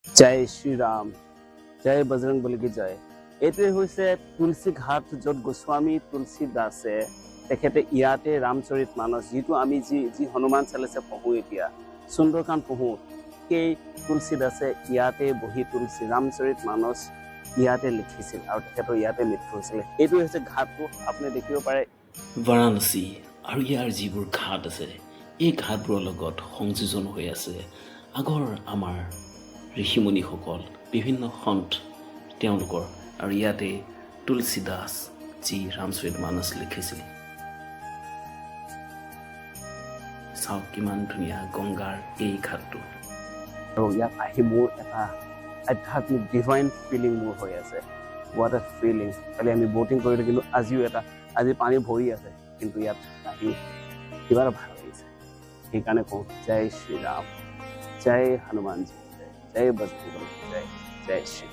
জয় শ্ৰীৰাম, জয় বজৰং বলী কি জয়। এইটোৱে হৈছে তুলসী ঘাট, য'ত গোস্বামী তুলসী দাসে, তেখেতে ইয়াতে ৰামচৰিত মানস, যিটো আমি যি যি হনুমান চালিচা পঢ়োঁ, এতিয়া সুন্দৰকাণ্ড পঢ়োঁ, সেই তুলসী দাসে ইয়াতে বহি ৰামচৰিত মানস ইয়াতে লিখিছিল আৰু তেখেতৰ ইয়াতে মৃত্যু হৈছিলে। এইটো হৈছে ঘাটটো, আপুনি দেখিব পাৰে। বাৰাণসী আৰু ইয়াৰ যিবোৰ ঘাট আছে, এই ঘাটবোৰৰ লগত সংযোজন হৈ আছে আগৰ আমাৰ ঋষিমুনিসকল, বিভিন্ন সন্ত তেওঁলোকৰ আৰু ইয়াতে তুলসী দাস, যি ৰামচৰিত মানস লিখিছিল। চাওক কিমান ধুনীয়া গংগাৰ এই ঘাটটো। আৰু ইয়াত আহি মোৰ এটা আধ্যাত্মিক ডিভাইন ফিলিং মোৰ হৈ আছে। What a feeling! কালি আমি ব'টিং কৰিলোঁ, কিন্তু আজিও এটা আজি পানী ভৰি আছে, কিন্তু ইয়াত আহি কিবা এটা ভাল লাগিছে। সেইকাৰণে কওঁ, জয় শ্ৰীৰাম, জয় হনুমানজী, জয় বজৰংবলী, জয় জয় শ্ৰী